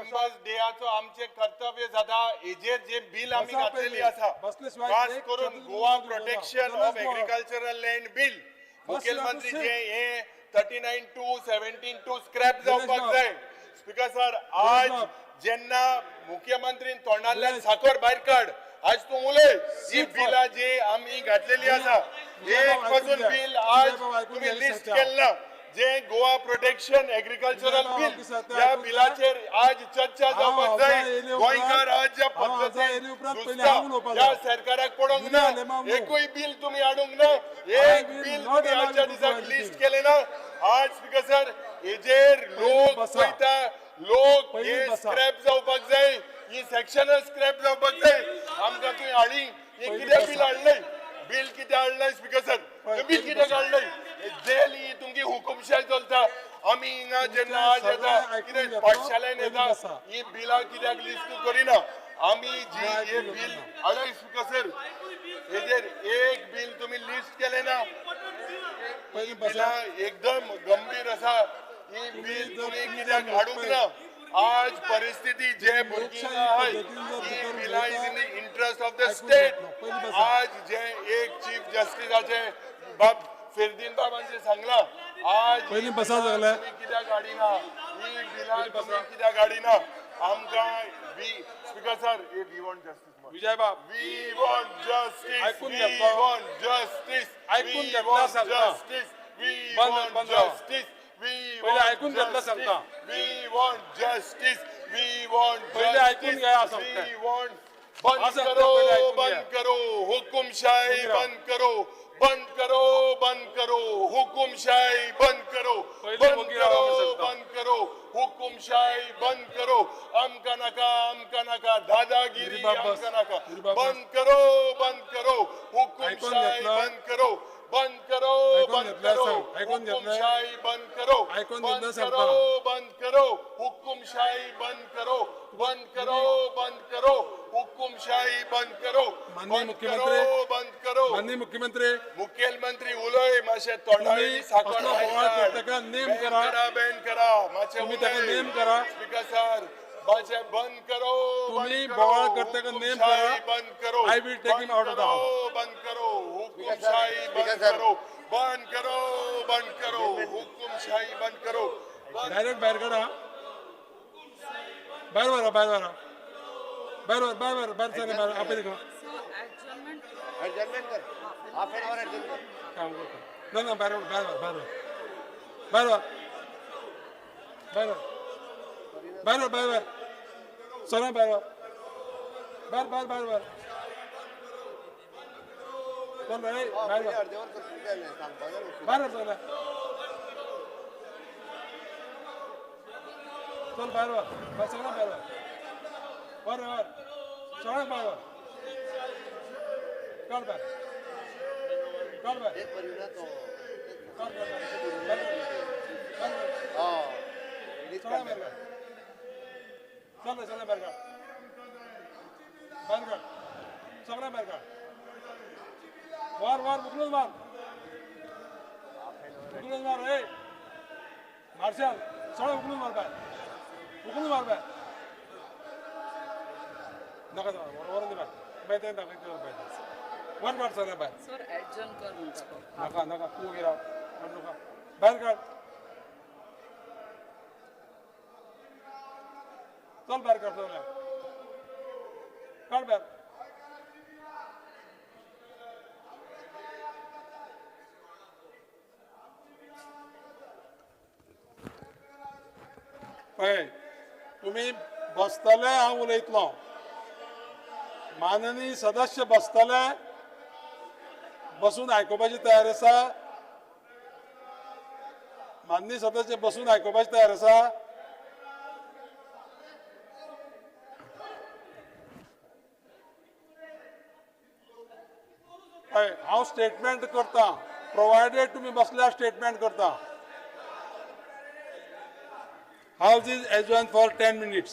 Remembers डेयाचो आमचें कर्तव्य जाता. हेजेर जे बिल आमी बसा घातलेली पयलीं. आसा, बसले शिवाय खास एक करून शब्द गोवा उलोवंक प्रोटेक्शन दिवना. ऑफ एग्रीकल्चरल लँड बिल, मुखेलमंत्री बस जे हे 39(2), 17(2) स्क्रॅप जावपाक बाब. जाय. स्पीकर सर, आज बाब. जेन्ना मुख्यमंत्रीन तोंडांतल्यान निलेश. साखर भायर काड, आज तूं उलय. ही Sit for- बिलां जी आमी घातलेली आसा, विजय एक बाब, ऐकून पासून घ्या. बिल आज विजय बाब, ऐकून तुम्ही घ्या, लिस्ट सत्या. केलं ना, जे गोवा प्रोटेक्शन एग्रीकल्चरल विजय बाब, बिल, सत्या, ह्या ऐकून घ्या. बिलाचेर आज चर्चा हांव जावपाक हावजा जाय. येयले उपरांत- गोंयकार आज ज्या हांव हावजा पद्दतीन येयले उपरांत पयलीं झुजता, हांव उलोवपाक ह्या जाय. सरकाराक पडोवंक जुन्या ना. आलेमाव न्हू. एकूय बिल तुमी हाडूंक ना. एक will bill not तुमी allow आजच्या you to do दिसाक anything. List केलें ना. आज स्पीकर सर, हेजेर लोक बसा. पळयता, लोक पयलीं हे बसा. स्क्रॅप जावपाक जाय, ही सेक्शनच स्क्रॅप जावपाक जाय. आमकां तुवें हाडली हे पयलीं कितें बसा. बिल हाडलंय, बिल कितें हाडलंय स्पीकर सर, पय- बिल पयलीं कित्याक बसा. हाडलंय? जेल ही तुमची हुकुमशाय चलता. आमी हिंगा जेन्ना आज सगळें येता ऐकून कितें घेतलो, पाठशाळेन पयलीं येता, बसा. ही बिलां कित्याक लिस्ट करिना आमी? जी ना, हे ऐकून बिल घेतलो. हाडय स्पीकर सर, हेजेर एक बिल तुमी लिस्ट केलें ना. पयलीं बसा. बिलां एकदम गंभीर आसा. ही बिल जर तुमी तुम्ही कित्याक जर हाडूंक ना? आज परिस्थिती जे भुरगीं लोकशाही आहाय, पद्दतीन जर ही भितर बिलां is उलयता, in the interest of the ऐकून स्टेट. घेतलो. पयलीं बसा. आज जे एक चीफ जस्टिसाचे बाब फेर्दीन बाबांचे सांगला, आज ही पयलीं बसा बिलां सगळे. तुमी कित्याक हाडिना? ही बिलां तुमी कित्याक हाडिना? आमकां we speaker sir, we want justice. Vijay Bab, we want justice. ऐकून we घेतलो. Want justice. ऐकून घेतला सांगता. जस्टीस. We बंद- वॉन्ट बंद राव. जस्टीस. We पयलीं ऐकून घेतलं सांगता. We want justice. We want पयलीं ऐकून घेया सांगता. We want बंद हा सांगता, करो, पयलीं ऐकून बंद घ्या. करो, हुकुमशाही राव. बंद करो, बंद करो, बंद करो, हुकुमशाही बंद करो, पयलीं बंद वगीर राव आमी करो, सांगता. बंद करो, हुकुमशाही बंद करो. आमकां नाका, आमकां नाका दादागिरी, गिरीबाब बस. आमकां नाका. गिरीबाब बस. बंद करो, बंद करो, ऐकून हुकुमशाही घेतलं. बंद करो, बंद करो, ऐकून बंद घेतलं करो, सांग. ऐकून घेतलं. हुकुमशाही बंद करो, ऐकून बंद घेतलं सांगता. करो, बंद करो, हुकुमशाही बंद करो, बंद करो, बंद करो, हुकुमशाही बंद करो, माननीय बंद मुख्यमंत्री, करो, बंद करो. माननीय मुख्यमंत्री, मुखेलमंत्री उलय मातशें तोंडावयली तुम्ही साखर असलो बोवाळ भायर काड. करता नेम बॅन करा. करा, बॅन करा मातशें तुम्ही ताका उलय. नेम करा. स्पीकर सर, मातशें बंद करो, बंद तुम्ही करो, बोवाळ करता का नेम करा. हुकुमशाही बंद करो. I will take him बंद out of the करो, house. बंद करो, हुकुमशाही बंद स्पीकर सर. करो, बंद करो, बंद करो, हुकुमशाही बंद करो, बंद डायरेक्ट भायर काडा. भायर व्हरा, भायर व्हरा, भायर व्हर, भायर व्हर, भायर सर, भायर आपय ताका. So adjournment, adjournment कर, हाफ एन our adjourn कर. काम करता ना ना, भायर व्हर, भायर व्हर, भायर व्हर, भायर व्हर, भायर व्हर, भायर व्हर, भायर व्हर, सगळें भायर व्हर, भायर, भायर, भायर व्हर, चल रे, भायर व्हर. अर्देवर कर, कितें जालें सांगपा जाय न्हू. भायर व्हर सगळें, चल भायर व्हर, भायर सगळें भायर व्हर, व्हर व्हर, सगळ्यांक भायर व्हर, काड भायर, काड भायर. एक बरी ना तो. काड, काड, काड, काड, काड. हय. सगळें भायर काड. चल रे, सगळें भायर काड, भायर काड, सगळें भायर काड. मार मार, उखलून मार, उखलून मार. ए मार्शल, सगळें उखलून मार भायर, उखलून मार भायर. नाका, व्हरून दी भायर, मागीर तें दाखयता भायर. वर मार सगळें भायर. sir, adjourn कर म्हणटा तो. नाका नाका, तूं वगैरे राव, काड नका, भायर काड, चल भायर काड, सगळें काड भायर. पळय, तुमी बसतले हांव उलयतलो. माननीय सदस्य बसतले, बसून आयकुपाची तयार आसा? माननीय सदस्य बसून आयकुपाची तयार आसा? हय, हांव स्टेटमेंट करता, प्रोवायडेड तुमी बसल्यार स्टेटमेंट करता. House is adjourned for 10 minutes.